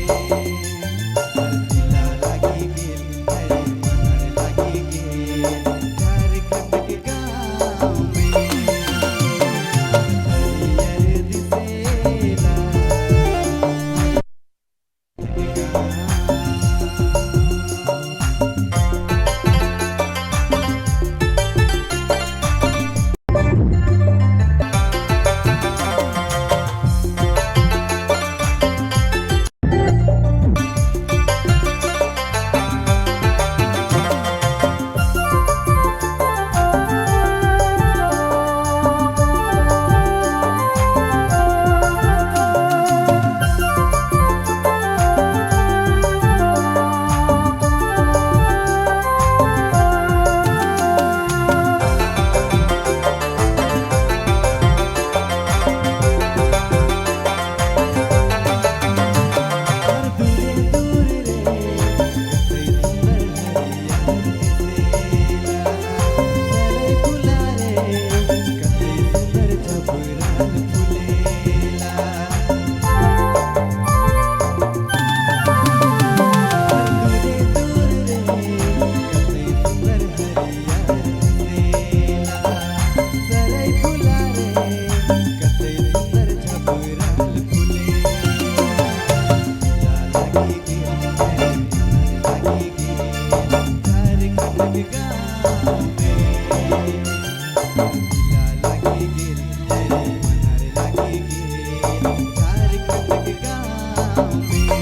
हर दिला लागी गेल हरे मनर लागी गेल झारखंड के गाँव में हरियर दिसेला गाँव। और दूरे दूर रे कतई सुंदर हरियर दिसेला सरई फुला रे कतई सुंदर झबराल फुलेला। और दूरे दूर रे कतई सुंदर हरियर दिसेला सरई फुला रे कतई सुंदर झबराल फुलेला। लागी गेल हरे लागी गेल झारखंड के गाँव में। लागी गेल हरे मनहर लागी गेल झारखंड के गाँव में।